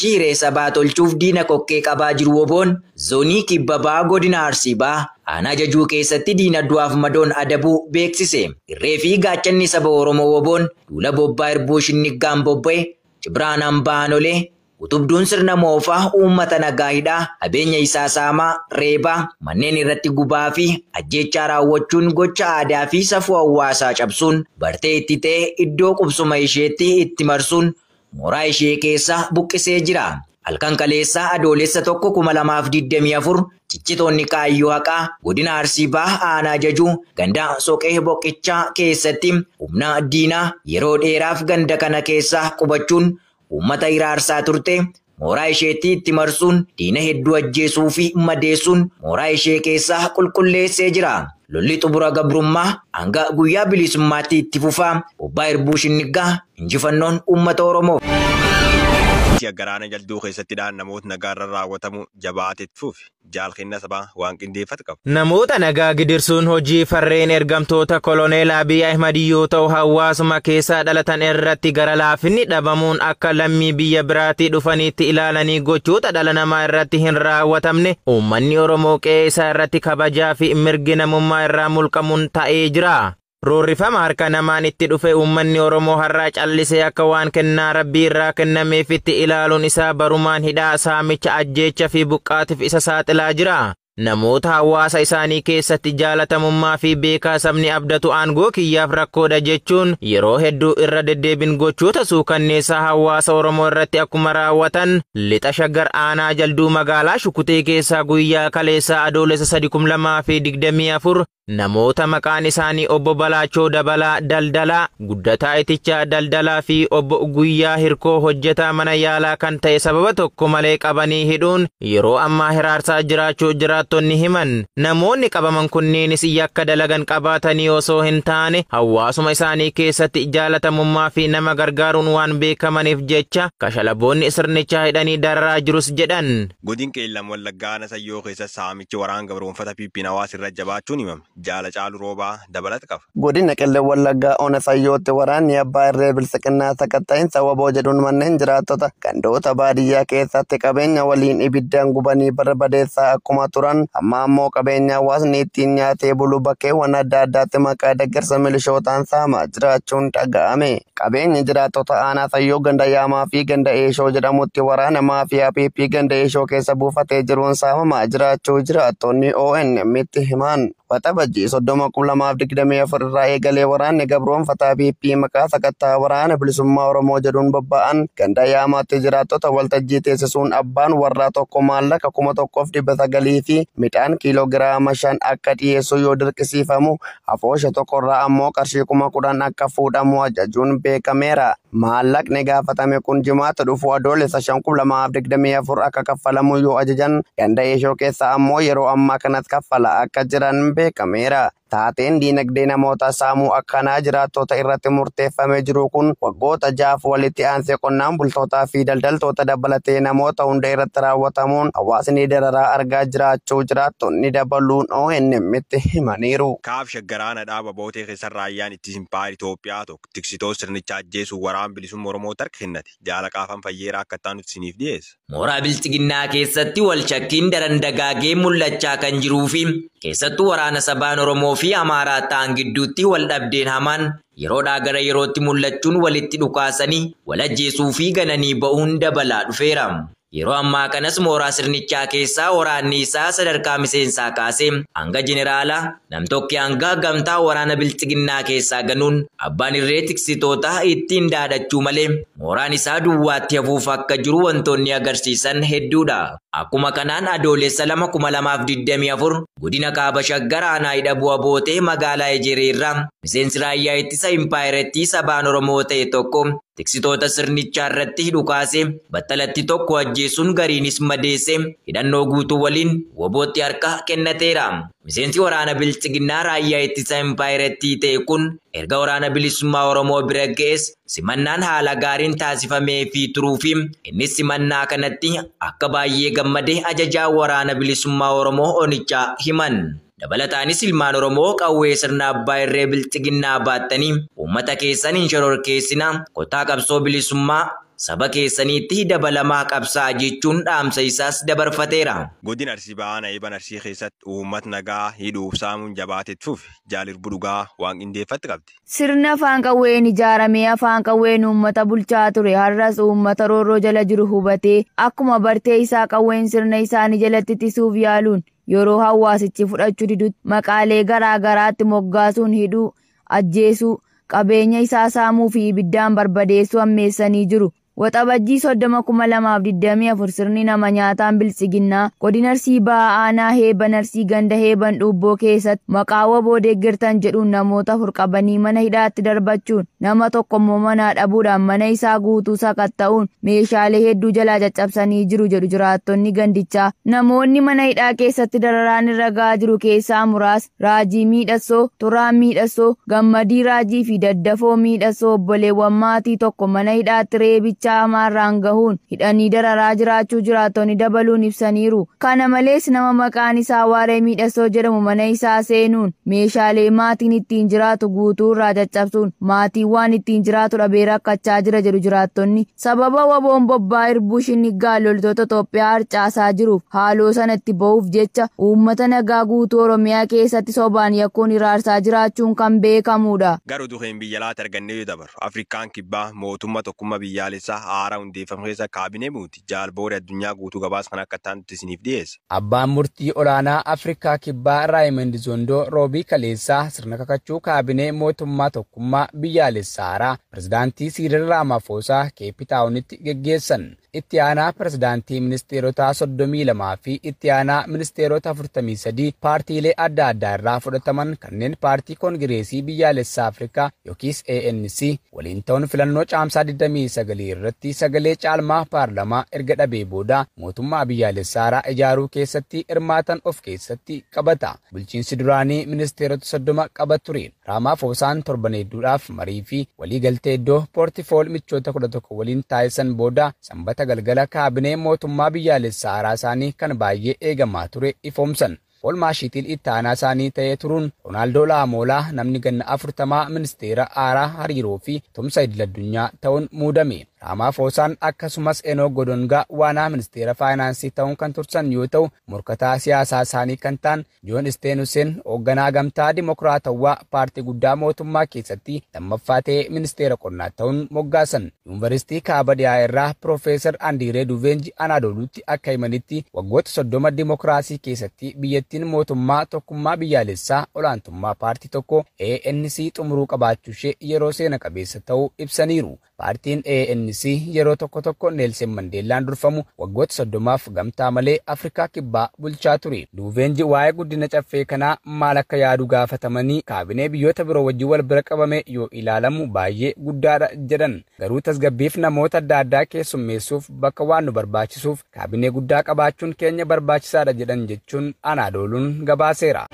Sirnichi hiree sabaa tolchuuf diina kokkee qabaa jiru WBO'n zoonii kibba bahaa godina Arsii bahaa aanaa Jajuu keessatti diina du'aaf madoon adabuu beeksise. Irree fi gaachanni saba Oromoo WBO'n duula bobbaa Irbuu Shinniggaan bobba'e Cibraan Hambaanolee utubduun sirna moofaa uummata nagaa hidhaa qabeenya isaa saamaa reebaa manneen irratti gubaa fi ajjeechaa raawwachuun gocha aadaa fi safuu hawaasaa cabsuun bartee itti ta'e iddoo qubsuma isheetti itti marsuun mooraa ishee keessa buqqisee jira. Halkan kaleessaa Adoolessa 1, 2024 ciccitoonni kaayyoo haqaa godina Arsii Bahaa aanaa Jajuu ganda Soqee Boqichaa keessatti humna diinaa yeroo dheeraaf ganda kana keessa qubachuun uummata hiraarsaa turte mooraa isheetti itti marsuun diina hedduu ajjeesuu fi madeessuun mooraa ishee keessaa qulqulleessee jira. Lolli xumura gabrummaa hanga guyyaa bilisummaatti itti fufaa. Bobbaa Irbuu Shinniggaa, injifannoon uummata Oromoo. Garaana Jalduu keessatti dhaan namoota nagaarra raawwatamu jabaatee fufi jaalkenna sabaa waan qindeeffatu qaba. Namoota nagaa gidirsuun hojii farreen ergamtoota koloneel Abiy Ahmad yoo ta'u, hawaasuma keessaa dhalatan irratti gara laafinni dhabamuun akka lammii biyya biraatii dhufaniitti ilaalanii gochoota dhala namaa irratti hin raawwatamne uummanni Oromoo qe'ee isaa irratti kabajaa fi mirgi namummaa irraa mulqamuun ta'ee jira. Roorrifama harka namaan itti dhufe uummanni Oromoo har'aa callisee akka waan kennaa rabbii irraa kennameefitti ilaaluun isaa barumaan hidhaa, saamicha, ajjeecha fi buqqaatiif isa saaxilaa jira. Namoota hawaasa isaanii keessatti jaalatamummaa fi beekaa sabni abdatu aangoo kiyyaaf rakkoodha jechuun yeroo hedduu irra deddeebiin gochoota suukanneessaa hawaasa Oromoo irratti akkuma raawwatan, Lixa Shaggar aanaa Jalduu magaalaa Shukutee keessaa guyyaa kaleessaa Adoolessa 3, 2024 namoota maqaan isaanii obbo Balaachoo Dabalaa daldalaa, Guddataa Itichaa daldalaa fi obbo Guyyaa Hirkoo hojjetaa mana yaalaa kan ta'e sababa tokko malee qabanii hidhuun yeroo ammaa hiraarsaa jiraachuu jiraattonni himan. Namoonni qabaman kunneenis yakka dalagan qabaatanii osoo hin taane, hawaasuma isaanii keessatti jaalatamummaa fi nama gargaaruun waan beekamaniif jecha kashalaboonni sirnichaa hidhanii dararaa jirus jedhan. Godin Qeellam Wallaggaa aanaa Sayyoo keessa saamichi waraan gabroonfata PP'n hawaasa irra jabaachuun himame. Jaala Caalu Roobaa dabalata qaba. Godina Qellem Wallaggaa Ona Sayyootti waraanni abbaa irree Bilxiginnaa sakatta'iinsa WBO jedhuun manneen jiraattota gandoota baadiyyaa keessatti qabeenya waliin ibiddaan gubanii barbadeessaa akkuma turan, amma ammoo qabeenya hawaasni ittiin nyaatee bulu bakkeewwan adda addaatti maqaa deeggarsa milishootaan saamaa jiraachuun dhaga'ame. Qabeenyi jiraattota aanaa Sayyoo ganda Yaamaa fi ganda Eeshoo jedhamutti waraana maafiyaa PP ganda Eeshoo keessa buufatee jiruun saamamaa jiraachuu jiraattonni ONM'tti himan. Waxabajjii 30, 2024 irraa eegalee waraanni gabroonfataa PP maqaa sakattaa Waraana Bilisummaa Oromoo jedhuun bobba'an ganda Yaamaatti jiraattota waltajjii teessisuun abbaan warraa tokko maallaqa 1,900 fi midhaan kiiloogiraama 5 akka dhiyeessu yoo dirqisiifamu, afoosha tokkorraa ammoo qarshii 10,000 akka fuudhamu ajajuun beekameera. Maallaqni gaafatame kun Jimaata dhufu Adoolessa 5, 2024 akka kaffalamu yoo ajajan, ganda Eeshoo keessa ammoo yeroo ammaa kanas kaffala akka jiran beekameera. Taateen diinagdee namoota saamuu akkanaa jiraattota irratti murteeffamee jiru kun waggoota 6f walitti aansee qonnaan bultootaa fi daldaltoota dabalatee namoota hunda irratti raawwatamuun hawaasni dararaa argaa jiraachuu jiraattonni dabaluun ONM'tti himaniiru. Kaaba Shaggar aanaa Dhaaba Bootee keessa raayyaan ittisa impaayera Itoophiyaa tokko tiksitoota sirnichaa ajjeesuun Waraana Bilisummaa Oromoo harka kennate. Jaala Qaafan Fayyeeraa akka ta'an isiniif dhiyeessa. Mooraa Bilxiginnaa keessatti wal shakkiin daran dagaagee mul'achaa kan jiruu fi keessattuu waraana sabaan Oromoo fi Amaaraa ta'an gidduutti wal dhabdeen hamaan yeroodhaa gara yerootti mul'achuun walitti dhukaasanii wal ajjeesuu fi gananii ba'uun dabalaa dhufeera. Yeroo ammaa kanas mooraa sirnichaa keessaa waraanni isaa sadarkaa miseensaa kaasee hanga jeneraalaa namtokkee hanga gamtaa waraana Bilxiginnaa keessaa ganuun abbaan irree tiksitoota ittiin daadachuu malee mooraan isaa duwwaatti hafuuf akka jiru wantoonni agarsiisan hedduudha. Akkuma kanaan Adoolessa 2, 2024 godina Kaaba Shaggar aanaa Hidhabuu Abootee magaalaa Ejeree irraa miseensi raayyaa ittisa impaayirettii sabaan Oromoo ta'e tokko tiksitoota sirnichaa irratti dhukaasee battalatti tokko ajjeesuun gariinis madeesse hidhannoo guutuu waliin WBOtti harka kennateera. Miseensi waraana Bilxiginnaa raayyaa ittisa impaayirettii ta'e kun erga Waraana Bilisummaa Oromoo bira ga'es simannaan haala gaariin taasifamee fi turuu fi innis simannaa kanatti akka baay'ee gammadee ajajaa Waraana Bilisummaa Oromoo onichaa himan. Dabalataanis ilmaan Oromoo qawwee sirna abbaa irree Bilxiginnaa baattanii uummata keessan hin shororkeessina, kottaa qabsoo bilisummaa Saba keessaniitti dabalamaa qabsaa jechuun dhaamsa isaas dabarfateera. Godina Arsii Bahaa Heeban Arsii keessatti uummata nagaa hidhuuf saamuun jabaateet fufe jaalirbu dhugaa waan qindeeffatti qabdi. Sirna afaan qawween ijaaramee afaan qawween uummata bulchaa ture har'as uummata roorroo jala jiru hubatee akkuma bartee isaa qawween sirna isaanii jalatti ittisuuf yaaluun yeroo hawaasichi fudhachuu didutti maqaalee garaa garaatti moggaasuun hidhuu, ajjeesuu, qabeenya isaa saamuu fi ibiddaan barbadeessuu ammeessanii jiru. Waxabajjii 30,2024 sirni nama nyaataan biltsiginnaa godina Arsii Bahaa aanaa Heeban Arsii ganda Heeban Dhuubboo keessatti maqaa WBO deeggartan jedhuun namoota 4 qabanii mana hidhaatti darbachuun nama tokko immoo manaa dhabuudhaan mana isaa guutuu sakatta'uun meeshaalee hedduu jalaa caccabsanii jiru jedhu jiraattonni gandichaa. Namoonni mana hidhaa keessatti dararaan irra gahaa jiru keessaa muraasa Raajii Miidhassoo, Turaa Miidhassoo, Gammadii Raajii fi Daddafoo Miidhassoo obboleewwan maatii tokko mana hidhaatti reebicha hamaarraan gahuun hidhanii dararaa jiraachuu jiraattonni dabaluun ibsaniiru. Kana malees nama maqaan isaa Waaree Miidhassoo jedhamu mana isaa seenuun meeshaalee maatiin ittiin jiraatu guutuu irraa caccabsuun maatiin waan ittiin jiraatu dhabee rakkachaa jira jedhu jiraattonni. Sababa WBOn bobbaa Irbuu Shiniggaa loltoota Itoophiyaa harcaasaa jiruuf haaloo sanatti ba'uuf jecha uummata nagaa guutuu Oromiyaa keessatti sobaan yakkuun hiraarsaa jiraachuun kan beekamudha. Garuu duheen biyya laata argannee yoo dabarru Afrikaan kibbaa mootummaa tokkummaa biyyaalessaa haaraa hundeeffame keessa kaabinee muuti jaalboora addunyaa guutuu gabaasa kan akka ta'anitti isiniif dhiyeessa. Abbaan murtii olaanaa Afrikaa kibbaa Raayimond Zondoo Roobii Kaleessaa sirna kakachuu kaabinee mootummaa tokkummaa biyyaalessaa haaraa pirezidaantii Siiriil Raamaafosaa Keepitaawunitti geggeessan. Itti aanaa pirezidaantii ministeerotaa 32 fi itti aanaa ministeerota 43 paartiilee adda addaa irraa fudhataman kanneen paartii koongireesii biyyaalessaa Afrikaa yookiis ANC waliin ta'uun filannoo caamsaa 29 irratti sagalee caalmaa paarlamaa erga dhabee booda mootummaa biyyaalessaa haaraa ijaaruu keessatti hirmaatan of keessatti qabata. Bulchiinsi duraanii ministeerota 30 qaba ture. Raamaafosaan torban hedduudhaaf marii fi waliigaltee iddoo poortifool michoota 11 waliin taasisan booda sanbata galgala kaabinee mootummaa biyyaalessaa haaraa isaanii kan baay'ee eegamaa ture ifoomsan. Oolmaa Shiitil itti aanaa isaanii ta'ee turuun Roonaaldoo Laamoolaa namni ganna 40 ministeera haaraa hariiroo fi tumsa idil-addunyaa ta'uun muudame. Raamaafosaan akkasumas Enook Godongaa waanaa ministeera faayinaansii ta'uun kan tursan yoo ta'u morkataa siyaasaa isaanii kan ta'an Joon Isteenuseen hoogganaa gamtaa Dimokiraatawaa paartii guddaa mootummaa keessatti lammaffaa ta'ee ministeera qonnaa ta'uun moggaasan. Yuunivarsiitii Kaaba Dhiyaa irraa Piroofeesar Andiiree Duveenji Anaadoolutti akka himanitti waggoota 30 dimokiraasii keessatti biyyattiin mootummaa tokkummaa biyyaalessaa olaantummaa paartii tokko ANC xumuruu qabaachuu ishee yeroo seena qabeessa ta'uu ibsaniiru. Paartiin ANC yeroo tokko tokko Neelsen Mandeellaan durfamu waggoota 30f gamtaa malee Afrikaa kibbaa bulchaa ture. Duveenji waa'ee guddina caffee kanaa maal akka yaadu gaafatamanii kaabinee biyyoota biroo wajjin wal bira qabame yoo ilaalamu baay'ee guddaadha jedhan. Garuu tasgabbiif namoota adda addaa keessummeessuuf bakka waan nu barbaachisuuf kaabinee guddaa qabaachuun keenya barbaachisaadha jedhan jechuun Anaadooluun gabaaseera.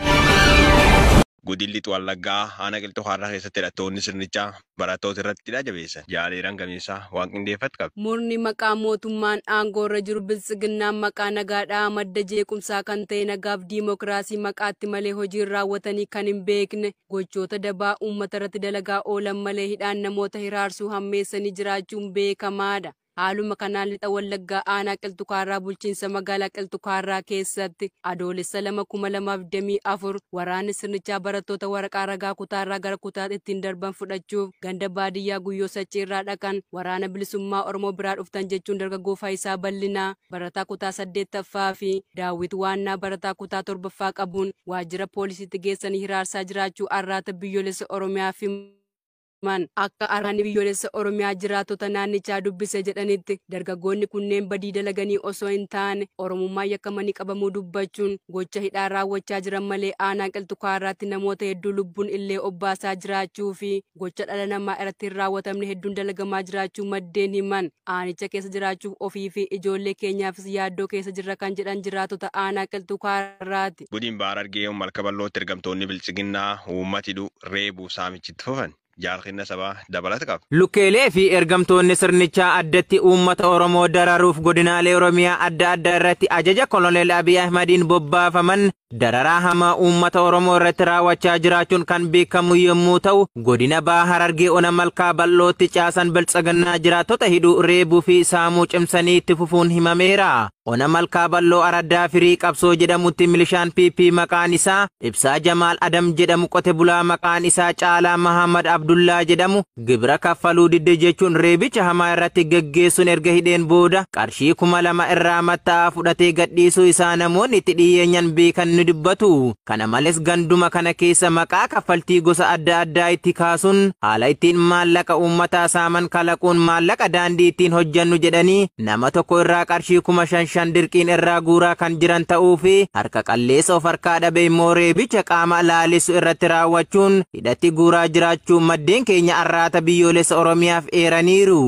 Godinni Wallaggaa aanaa Qilxuu Kaarraa keessatti hidhattoonni sirnichaa barattoota irratti hidhaa jabeessan. Jaaleeraan gameessaa waan qindeeffatu qaba. Murni maqaa mootummaan aangoo irra jiru biltsiginnaan maqaa nagaadhaa madda jeequmsaa kan ta'e nagaaf diimokiraasii maqaatti malee hojiin raawwatanii kan hin beekne gochoota dabaa uummata irratti dalagaa oolan malee hidhaan namoota hiraarsuu hammeessanii jiraachuun beekamaadha. Haaluma kanaan lixa Wallaggaa aanaa Qilxuu Kaarraa bulchiinsa magaalaa Qilxuu Kaarraa keessatti adoolessa 2,2024 waraanni sirnichaa barattoota waraqaa ragaa kutaarraa gara kutaatti ittiin darban fudhachuuf ganda baadiyyaa Guyyoo Sacciirraa dhaqan waraana bilisummaa Oromoo biraa dhuftan jechuun dargaggoo Faayisaa Bal'inaa barataa kutaa 8ffaa fi Daawit Waannaa barataa kutaa 7ffaa qabuun waajjira poolisiitti geessanii hiraarsaa jiraachuu arraata biyyoolessa Oromiyaa fi akka arraanni biyyoolessa Oromiyaa jiraattota naannichaa dubbise jedhanitti dargaggoonni kunneen badii dalaganii osoo hin taane Oromummaa yakkamanii qabamuu dubbachuun gocha hidhaa raawwachaa jiran malee aanaa Qilxuu Kaarraatti namoota hedduu lubbuun illee obbaasaa jiraachuu fi gocha dhala namaa irratti hin raawwatamne hedduun dalagamaa jiraachuu maddeen himan. Aanicha keessa jiraachuuf ofii fi ijoollee keenyaafis yaaddoo keessa jirra kan jedhan jiraattota aanaa Qilxuu Kaarraati. Godina Bahaa Harargee malka bal'ootti ergamtoonni biltsiginnaa uummati reebuu saamichitti fufan. Jaalqinna sabaa dabalata qaba. Lukkeelee fi ergamtoonni sirnichaa addatti uummata Oromoo dararuuf godinaalee Oromiyaa adda addaa irratti ajaja Koloneel Abiy Ahmadiin bobbaafaman dararaa hamaa uummata Oromoo irratti raawwachaa jiraachuun kan beekamu yommuu ta'u, godina Baha Harargee ona Malkaa Bal'ootti caasan Biltsiginnaa jiraattota hidhuu, reebuu fi saamuu cimsanii itti fufuun himameera. Ona Malkaa Bal'oo araddaa Firii Qabsoo jedhamutti milishaan PP maqaan isaa Ibsaa Jamaal Adam jedhamu qote bulaa maqaan isaa Caalaa Mahammad Abdullaa jedhamu gibira kaffaluu didde jechuun reebicha hamaa irratti geggeessuun erga hidheen booda qarshii 2000 irraa matta'aa fudhatee gadhiisuu isaa namoonni itti dhiyeenyan beekan ni dubbatu. Kana malees ganduma kana keessa maqaa kaffaltii gosa adda addaa itti kaasuun haala ittiin maallaqa uummataa saaman kalaquun maallaqa daandii ittiin hojjannu jedhanii nama tokko irraa qarshii 5,000 dirqiin irraa guuraa kan jiran ta'uu fi harka qalleessa of harkaa dhabe immoo reebicha qaama laalissu irratti raawwachuun hidhatti guuraa jiraachuu maddeen keenya Arraata Biyyoolessa Oromiyaaf eeraniiru.